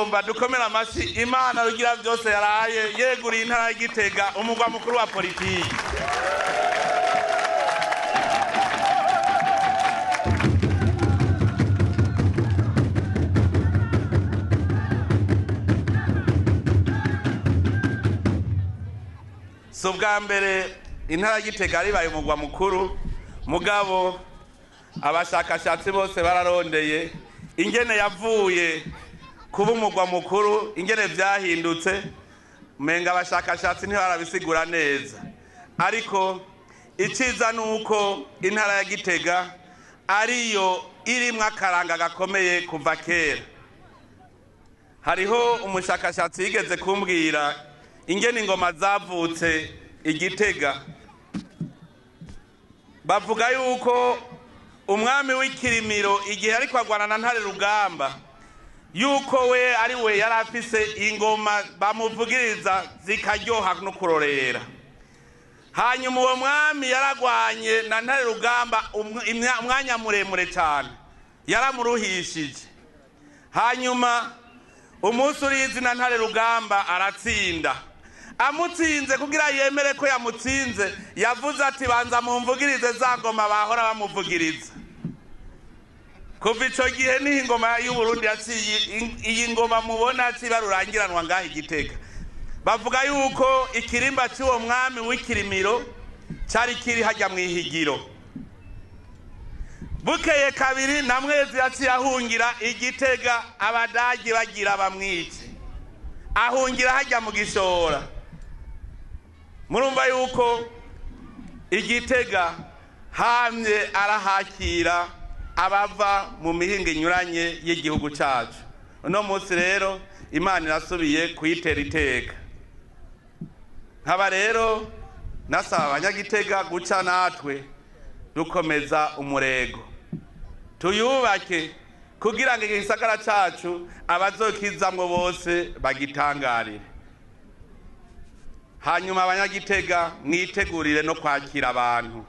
Nagomba dukomera amashyi Imana Rugira byose yaraye yeguriye intara ya Gitega umugwa mukuru wa politiki. Si ubwa mbere intara ya Gitega ribaye umugwa mukuru, mugabo abashakashatsi bose bararondeye ingene yavuye kuba umugwa mukuru, ingene vyahindutse, menga abashakashatsi ntibarabisigura neza. Ariko iciza nuko intara ya Gitega ariyo irimwo akaranga gakomeye kuva kera. Hariho umushakashatsi yigeze kumbwira ingene ingoma zavutse Igitega. Bavuga yuko umwami w'Ikirimiro igihe ariko agwana na Ntare Rugamba, yuko we ari we yari afise ingoma bamuvugiriza zikaryoha no kurorera. Hanyuma uwo mwami yaragwanye na Ntare Rugamba umwanya muremure cyane, yaramuruhishije. Hanyuma umunsi urizi na Ntare Rugamba aratsinda. Amutsinze kugira yemere ko yamutsinze, yavuze ati banza mumvugirize za ngoma bahora bamuvugiriza. Kuva ico gihe niho ingoma y'Uburundi yaciye, iyi ngoma mubona cibarurangiranwa ngaho Igitega. Bavuga yuko ikirimba c'uwo mwami w'Ikirimiro cari kiri hajya mw'ihigiro. Bukeye kabiri na Mwezi yaciye ahungira Igitega, abadagi bagira bamwice, ahungira hajya mu Gishora. Murumva yuko Igitega hamye arahakira abava mu mihinga inyuranye y'igihugu cacu. Uno munsi rero Imana irasubiye kuyitera iteka. Nkaba rero nasaba abanyagitega guca natwe dukomeza umurego, tuyubake kugira ngo igisagara cacu abazokizamwo bose bagitangarire. Hanyuma abanyagitega mwitegurire no kwakira abantu,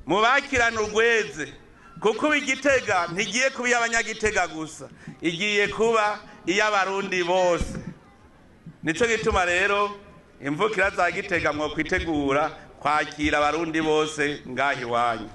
mubakirane urweze, kuko Igitega ntigiye kuba iy'abanyagitega gusa, igiye kuba iy'abarundi bose. Nico gituma rero imvukira za Gitega mwo kwitegura kwakira abarundi bose ngaho iwanyu.